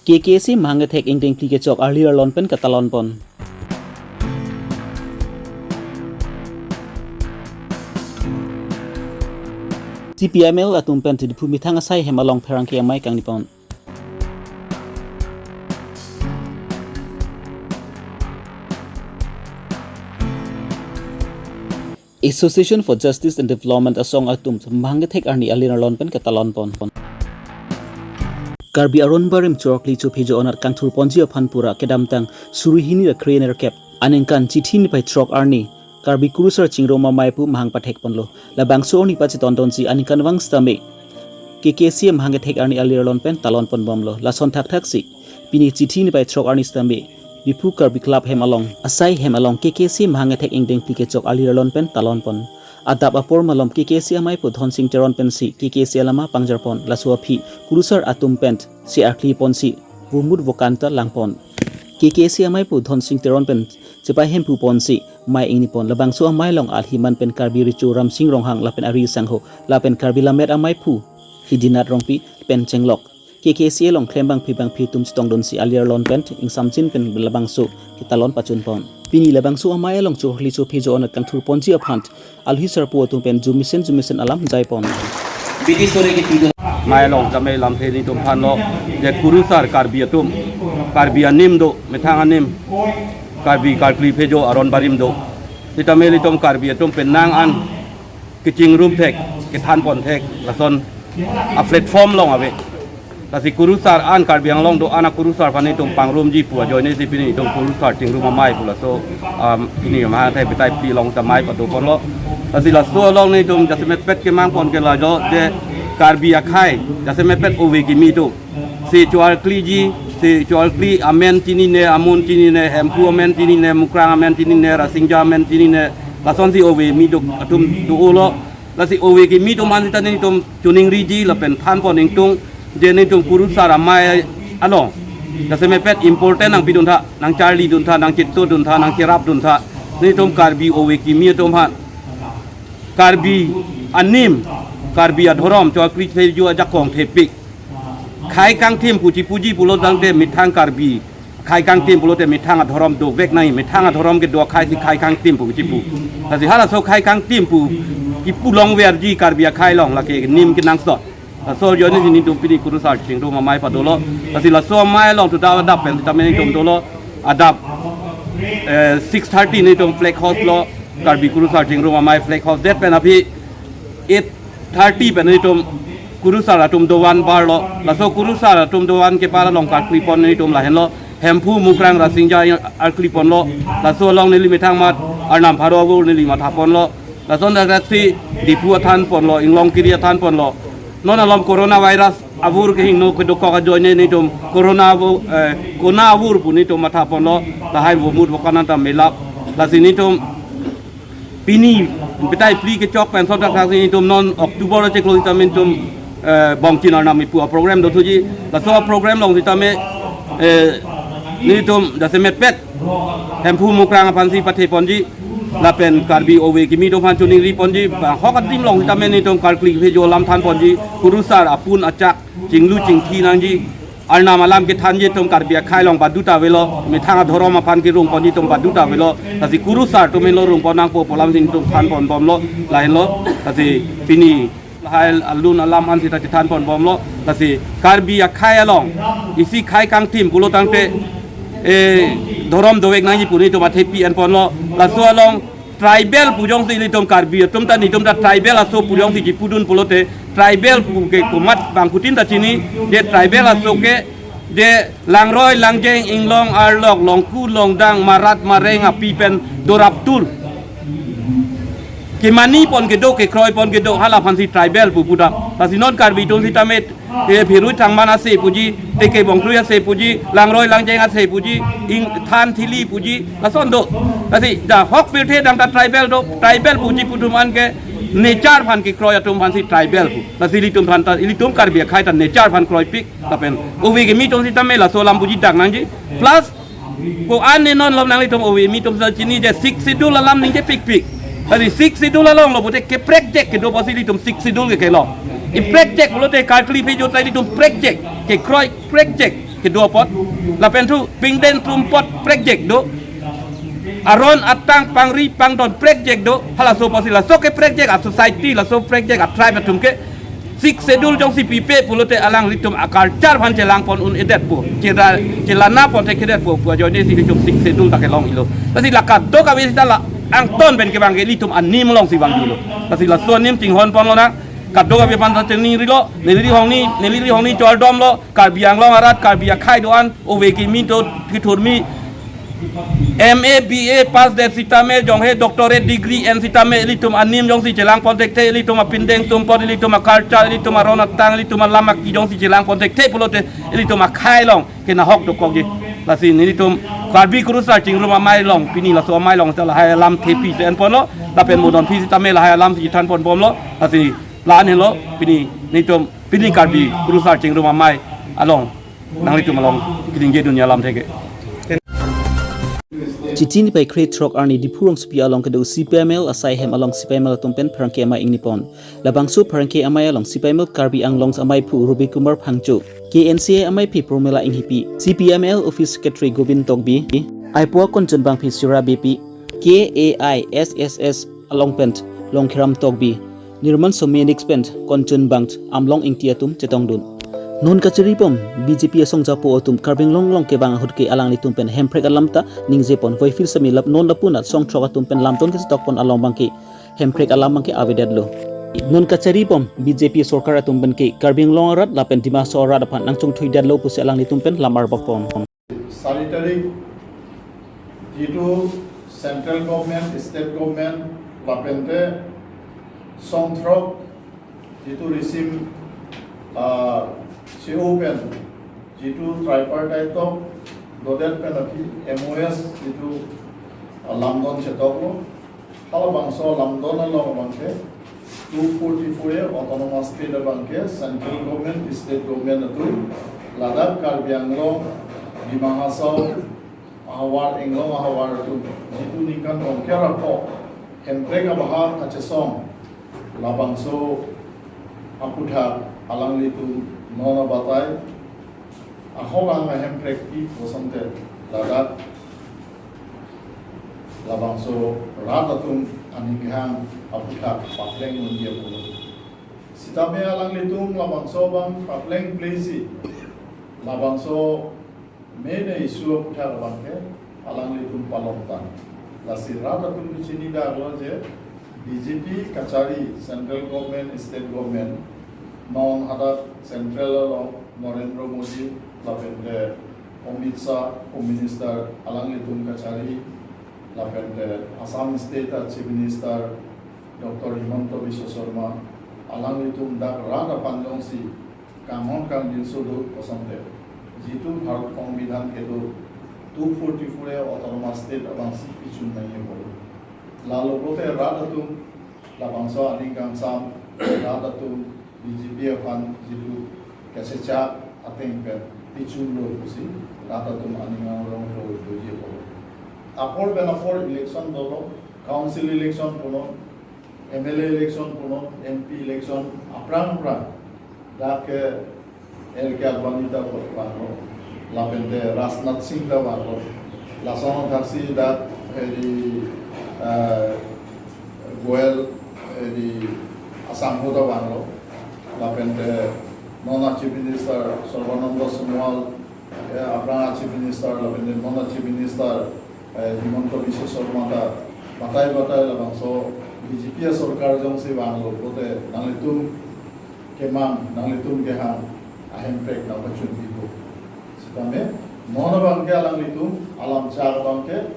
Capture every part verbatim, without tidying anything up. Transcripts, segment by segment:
K K A C mahang kethek ingdeng phli kechok arli arlon pen ketalon pon. C P I M L atum pen Diphu methang asai hem along pherangke amei kangni pon. Association for Justice and Development asong atum mahang kethek arni arli arlon pen ketalon pon. Karbi Aron Barim chorkli chophejo anat kangthur ponji aphan pura kedamtang suri hini ra kre-nerkep aningkan Chiti niphai throk arni Karbi Kurusar Chingrum Amei pu mahang pathek ponlo. Labangso arni pacheton donsi aningkanvang sitame K K A C mahang kethek arni arli arlon pen talon pon bomlo. Lason thakthaksi pini Chiti niphai throk arni sitame Diphu Karbi Club hem along, asai hem along K K A C mahang kethek ingdeng phli kechok arli arlon pen talon pon. Adap apor malom K K A C amei pu Dhonsing Teron pensi K K A C alama pangjar pon. Laso aphi Kurusar atum pen si arkli ponsi vomut vokan ta lang pon. K K A C amei pu Dhonsing Teron pen chepai hemphu ponsi mei ingni pon. Labangso amei along alhi man pen Karbi Recho Ramsing Ronghang lapen ari sangho lapen Karbi Lammet amei pu Hidinath Rongpi pen chenglok K K A C along klem bangphi bangphi atum chetong donsi arli arlon pen ingsamjin pen labangso ketalon pachun pon. Pini labangso amei along chorkli chophejo anat kangthur ponji aphan alhi sarpo atum pen jumisen jumisen alam jai pon. Amei along tame lamthe netum aphan lo, je Kurusar Karbi atum, Karbi anim do, methang anim, Karbi karkli phejo Aron Barim do. Sitame ilitum Karbi atum penang an kechingrum thek, kethan pon thek, lason a-platform along ave. Lasi Kurusar an, Karbi Anglong do-an a-Kurusar aphan netum pangrumji pu ajoine si pini netum Kurusar Chingrum Amei pu laso, um, pini mahang kethek batai phli along ta mei pado ponlo. Lasi laso along netum jasemetpet kemang pon ke lajo je Karbi akhei jasemetpet ove kimi atum si chorkliji, si chorkli amen chinine, amun chinine, Hemphu amen chinine, Mukrang amen chinine, Rasingja amen chinine, lasonsi ove kimi do atum do-olo. Lasi ove kimi atum aphan sita netum choningriji lapen than pon ingtung je netum Kurusar amei along jasemetpet important nangpidun tha, nangcharlidun tha, nangchitudun tha, nangcherapdun tha. Netum Karbi ove kimi atum aphan Karbi anim, Karbi adhorom, chorkli phejo ajakong thepik. Khei kangthim pu chipuji pulo tangte methang Karbi khei kangthim pulote methang adhorom dovek nangji, methang adhorom kedo akhei si khei kangthim pu chipu. Lasi halaso khei kangthim pu kipu longverji Karbi akhei along lake nim kenangsot. Laso ajoine si netum pini Kurusar Chingrum Amei padolo. Lasi laso amei along tu adap adap pen sitame netum dolo. Adap, eh, six thirty netum flag hoist lo, Karbi Kurusar Chingrum Amei flag hoist det pen aphi eight thirty pen netum Kurusar atum dovan barlo. Laso Kurusar atum dovan kepar along karkli pon netum lahenlo. Hemphu, Mukrang, Rasingja arkli ponlo. Laso along neli methang amat Arnam pharo avur neli matha ponlo. Lason dak si Diphu athan ponlo, Inglongkiri athan ponlo. Non alom coronavirus avur kehingno kedokok ajoine netum corona avur, eh, kona avur pu netum matha ponlo. Lahai vomut vokan anta melap. Lasi netum pini batai phli kechok pen sot dak si netum non October chiklo sitame netum, eh, Bongchin Arnam ipu a-program dothuji. Laso a-program along sitame, eh, netum jasemetpet Hemphu, Mukrang aphansi pathe ponji lapen Karbi ove kimi atum aphan choningri ponji, bang hok adim along sitame netum karkli phejo alam than ponji, Kurusar apun achak chinglu chingthi nangji, Arnam alam kethanji atum Karbi akhei along baduta avelo, methang adhorom aphan kerung ponji atum baduta avelo. Lasi Kurusar atum henlo rung pon nangpo pu alam si netum than pon bomlo, lahenlo. Lasi pini lahai alun alam an sita chethan pon bomlo. Lasi Karbi akhei along isi khei kangthim pulo tangte, eh, dhorom dovek nangji pu netum athepi en ponlo. Laso along tribal pu jongsi netum Karbi atum ta netum ta tribal aso pu jongsi chipudun pulote tribal pu ke komat bangphutin ta chini, je tribal aso ke je langroi langjeng, inglong arlok, longku longdang, marat mareng api pen dorap tur kemani pon kedo, kekroi pon kedo, hala aphansi tribal pu pudam. Lasi non Karbi atum sitame, eh, Phirui Thangman ase puji, Teke Bongkrui ase puji, langroi langjeng ase puji, ing than thili puji, lason do. Lasi dak hok pirthe dam ta tribal do, tribal puji pu atum an ke nature aphan kekroi atum aphansi tribal pu. Lasi ilitum aphan ta, ilitum Karbi akhei ta nature aphan kroipik, lapen ove kimi atum sitame laso alam puji dak nangji. Plus ko-an ne non alom nanglitum ove kimi atum sa chini je Sixth Schedule alam ningjepikpik. Lasi Sixth Schedule along lo pute keprekjek kedo apotsi ilitum Sixth Schedule ke kelo. Iprekjek pulote karkli phejo ta ilitum prekjek, kekroi prekjek. kedo apot, lapen thu pingden trumpot prekjek do, aron atang pangri pangdon prekjek do, halaso apotsi laso keprekjek a-society, laso prekjek a-tribe atum ke Sixth Schedule jongsi pipe pulote alanglitum a-culture aphan chelangpon un-edetpo, chela-, chelana pon thekthedetpo pu ajoinesi ilitum Sixth Schedule ta kelong-ilo. Lasi la kadokave sita la angton pen kevang ke ilitum anim alongsi vangjulo. Lasi laso anim chinghonpon lonang, kadokave aphan ta chingringrilo, neli Rihongni, neli Rihongni chordomlo, Karbi Anglong arat, Karbi akhei do-an, ove kimi to kethurmi, M A, B A pass det sitame, jonghe doctorate degree en sitame, ilitum anim jongsi chelangpon thekthe, ilitum apindeng tumpon, ilitum a-culture, ilitum aron atang, ilitum alam aki jongsi chelangpon thekthe pulote, ilitum akhei along kenahok dokokji. Lasi nelitum Karbi Kurusar Chingrum Amei along, pini laso amei along ta lahai alam thepi si enponlo, lapen mo donpi sitame lahai alamsi thanponbomlo, lasi la-an helo, pini nelitum, pini Karbi Kurusar Chingrum Amei along nanglitum along keningje dunia alam theke. Chiti niphai krethrok arni Diphu rongsopi along kedo C P I M L asai hem along C P I M L atum pen pherangke amei ingnipon. Labangso pherangke amei along C P I M L Karbi Anglong ameiphu Ruby Kumar Phangcho, K N C A ameiphi Promila Inghipi, C P I M L Office Secretary Govind Tokbi, Aipo Kanchan Bangphi Sira Beypi, K A I S S S along pen Longkhiram Tokbi, Nirman Somenix pen Kanchan Bang, Amlong Ingti atum chetongdun. Non kacharibom B J P asong japo atum Karbi Anglong along kevang ahut ke alanglitum pen hemprek alam ta ningjepon, voiphil sami lap non lapu anat songthrok atum pen lamton kachetokpon along abangke hemprek alam abangke avedetlo. Non kacharibom B J P sorkar atum pen ke Karbi Anglong arat lapen Dima Hasao arat aphan nangchongthuidetlo pusi alanglitum pen lam arbakpon. চাৰি তাৰিখ যিটো central government, state government, lapente songthrok যিটো ৰিচিম, আহ, চি অ' পেন, যিটো ট্ৰাইপাৰ্টাইটক দদেত pen aphi M O S যিটো, আহ, lamdon chetoklo, halabangso lamdon along abangke two forty four A autonomous state abangke central government, state government atum ladak Karbi Anglong, Dima Hasao ahavar, Anglong ahavar atum jitu ningkan tongker apho hemprek abaha kachesong, labangso aputhak alanglitum non abatai ahok ahak ahemprek pi kosonte ladak labangso rat atum aning kehang aputhak papleng nunji apot. Sitame alanglitum labangso abang papleng plesi labangso main issue aputhak abangke alanglitum palongtang. Lasi rat atum kechini daklo je B J P kachari, central government, state government, non hadak central along Narendra Modi, lapente Amit Shah, Home Minister, alanglitum kachari, lapente Assam State a Chief Minister Doctor Himanta Biswa Sarma, alanglitum dak rat aphan jongsi kanghon kangjinso do kosonte, jitu Bharat Songbidhan kedo two forty four A autonomous state abangsi pichun nangji apot. Lalo pulote rat atum labangso aning kangsam, rat atum B J P aphan jitu kachechak ateng pen pichunlo pusi rat atum aning angrong lo doji apot. Apor pen apor election dolo, council election punon, M L A election punon, M P election, aphrang aphrang dak ke L K Advani ta vanglo, lapente Rajnath Singh ta vanglo, lason thaksi dak heri, eh, Goel, heri Asangho ta vanglo, lapente non a Chief Minister Sarbananda Sonowal, eh, aphrang a Chief Minister, lapente non a Chief Minister, eh, Himanta Biswa Sarma ta batai batai labangso B J P asorkar jongsi vanglo pulote nanglitum kemang, nanglitum kehang ahemprek nangpachun pipo. Sitame non abangke alanglitum alam chak abangke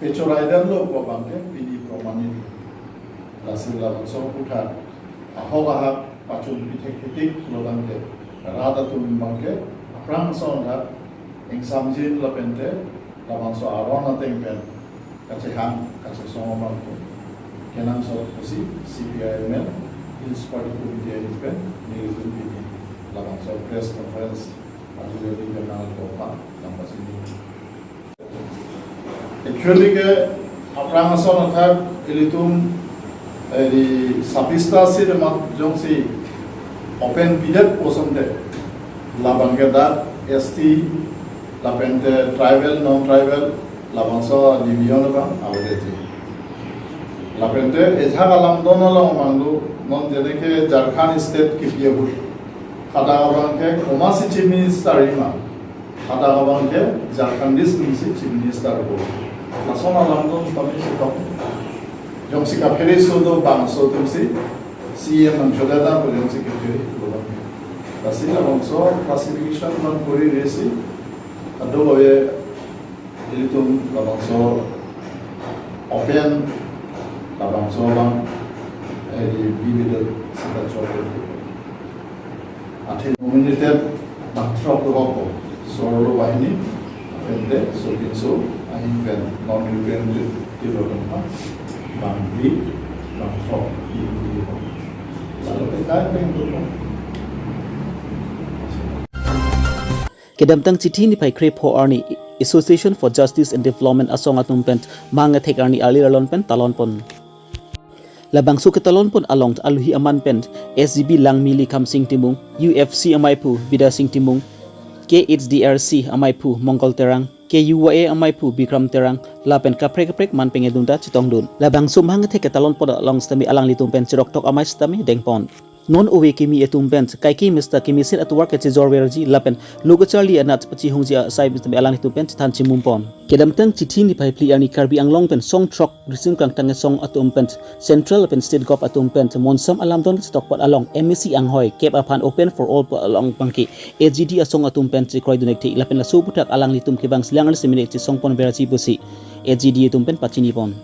pechorai detlo pu abangke pini promanit. Lasi labangso aputhak ahok ahak pachun pithek pithek lo abangke rat atum abangke aphrang ason dak ingsamjin lapente labangso aron ateng pen kachehang kachesong abangke kenangsot pusi C P I M L Hills Party Committee ahin pen nelitum pini labangso press conference ajuri pen nangkokma nangpachini. Actually ke aphrang ason athak ilitum, eh, di sabista si demat jongsi open pidet kosonte labangke dak S T, lapente tribal, non-tribal, labangso division abang aveji. Lapente ejak alamdon along manglu, non jene ke Jharkhand state kipi ahut, hadak abang ke komatsi chief minister ima, hadak abang ke Jharkhandis atumsi chief minister pu. Lason alamdon sitame chetong. Jongsi kaphere so do bangso atumsi C M nangchodada pu jongsi kaphere do bang. Lasi labangso classification man kori resi, ado ave ilitum labangso open, labangso abang, eh, di bibida sita chok. Athe nominated bangthrok lo ko, Sorlo Bahini, pente, Sopinso, ahin pen, non-representative development, bang bi, bangthrok, di, di, di, lalu ke kai pen ko. Kedamtang Chithi niphai krepho arni Association for Justice and Development asong atum pen mangethek arni arli arlon pen talon pon. Labangso ketalon pon along aluhi aman pen S G B Langmili Khamsing Timung, U F C amaiphu Bidya Sing Timung, K H D R C amaiphu Mongol Terang, K U Y A amaiphu Bikram Terang, lapen kaprek kaprek man pengedun ta chetongdun. Labangso mangethek ketalon pon along sitame alanglitum pen cheroktok amei sitame dengpon. Non ove kimi atum pen kaike mesta kemesen atovar kechejor verji lapen lo kacharli anat pachihongji asai sitame alanglitum pen chethan chimum pon. Kedamtang Chithi niphai phli arni Karbi Anglong pen song throk risim krangtang asong atum pen central lapen state gov atum pen monsam alamdon kechetokpot along M A C anghoi kep aphan open for all pu along abangke S G D asong atum pen chekroidun-ik the lapen laso aputhak alanglitum kevang silang arni seminar chesong pon verji pusi S G D atum pen pachini pon.